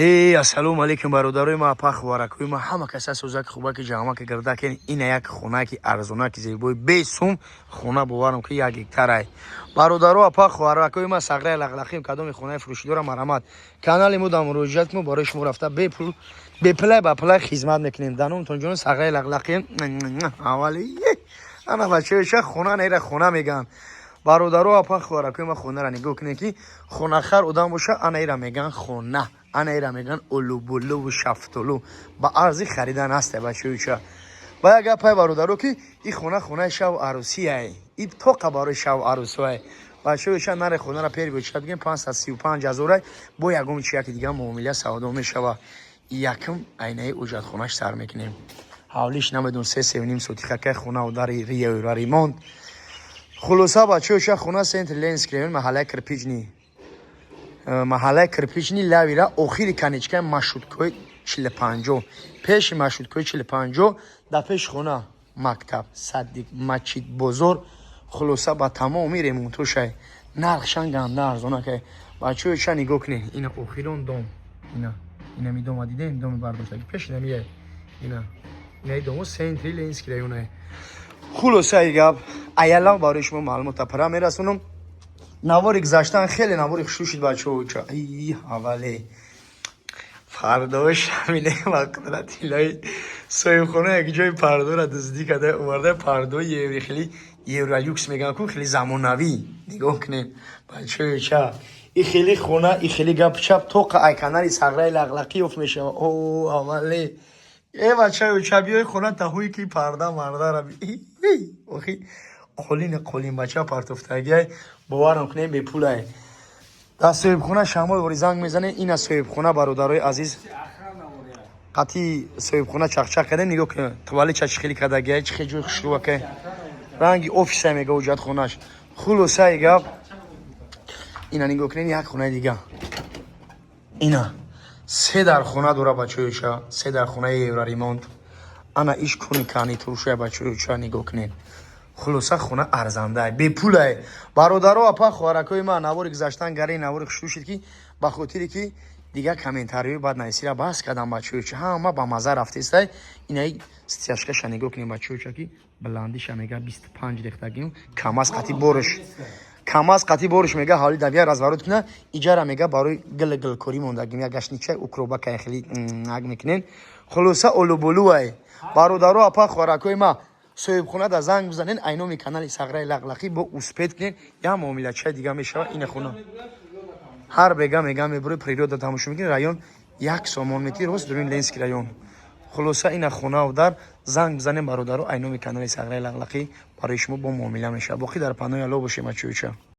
Эй, ассалому алейкум, бародарои ма, апа, ховаракои ма, ҳама каса сӯзаки, хубаки, ҷамъаки, гирдаки. Ина як хонаки арзонаки, зебои, бесум хона, боварам ки 1 гектарай. Бародаро, апа, ховаракои ма, сағраи лақлақим, кадоми хонаи фурӯшӣ дора, марҳамат, канали мо да муроҷиат кунед, барои шумо рафта бепул, бепулай ба пулай хизмат мекунем. Даномтон ҷон, сағраи лақлақим. Аввали ана бачаёша хона нера, хона меган. Бародаро, апа, ховаракои ма, хонара нигоҳ кунед, ки хонахар одам боша, ана ира меган хона, ана ира меган олубулуву шафтолу. Ба арзи харидан ҳаста, бачаёча. Ба як гапай, бародаро, ки и хона хонаи шаву арӯсияй, и тоқа барои шаву арӯсуай, бачаёча. Наре хонара перебоча бигем 535 ҳазорай, бо ягон чи яки дига муомила савдо мешава. Якм айнаи уҷатхонаш сар мекунем. Ҳавлиш намедон, се, севним сотихакай хона дари риёра ремонт. Хулоса, бачаёча, хона центри Ленинский район, маҳаллаи Кирпичный, маҳаллаи Кирпичный, лавира охири конечкаи маршруткои 40-50, пеши маршруткои 40-50. Дар пеши хона мактаб, садик, масҷид, бозор. Хулоса, ба тамоми ремонтошай, нархшан ганда арзонакай. Бачаёча, нигоҳ кунед, ина охирон дом, ина инами дома дидем, доми бардоштаги пеш инамия, ина инаи домо центри Ленинский районае. Хулосаи гап, аялам барои шумо маълумота пара мерасонам. Навори гузаштан хеле навори хушрӯ шуд, бачаоча. Аввале фардош ҳамине ва қудрати илоҳӣ, соҳибхона як ҷои пардора дуздӣ карда оварда, пардои еври, хеле евролюкс мегӯям ку, хеле замонавӣ. Нигоҳ кунед, бачаоча, и хеле хона, и хеле гап чап тоқа ай канали сағраи лақлақӣ ёфт мешава. О, аввале, э, бачаоча, биёи хона таҳуи ки парда мардара охи қолини қолин бача партофтагиай, боварам кунем, бепулай. Дар соҳибхона шамол вори занг мезанем. Ина соҳибхона, бародарои азиз, қатъи соҳибхона чақчақ кардем. Нигоҳ кунед, туалет чӣ хеле кардагиай, чӣ хеле ҷои хушрӯакай, ранги офиса мега ҳуҷҷатхонаш. Хулосаи гап, ина нигоҳ кунед, як хонаи дига, ина се дар хона дора, бачаёча, се дар хонаи евроремонт. Ана иш куни кани туршая, бачаёча, нигоҳ кунед. Хулоса, хона арзандае, бепулае. Бародаро, апа, хоҳаракои ман, навори гузаштан гари навори хушрӯ шуд, ки ба хотире ки дигар комментариҳои бад нависира бас кардам, бачаёча, ҳама ба маза рафтестай. Инаи стяжкаша нигоҳ кунед, бачаёча, ки баландиша мега 25 рехтагим, камаз қати бориш, камаз қати бориш мега ҳавли давия разворот куна. Иҷара мега барои гил гилкорӣ мондагим, як гашнича укробакай хеле ак мекунен. Хулоса, олуболуай. Бародаро, апа, хоҳаракои ма, соҳибхона да занг бизанен, айноми канали сағраи лақлақӣ, бо успеть кунен, як муомилачаи дига мешава. Ина хона ҳар бега мега мебури, природа тамошо мекунӣ, район 1 сомон мети, рост дурин Ленинский район. Хулоса, ина хонаву дар занг бизанем, бародаро, айноми канали сағраи лақлақӣ, барои шумо бо муомила мешава. Боқӣ дар панои Алло бошем, ачоюча.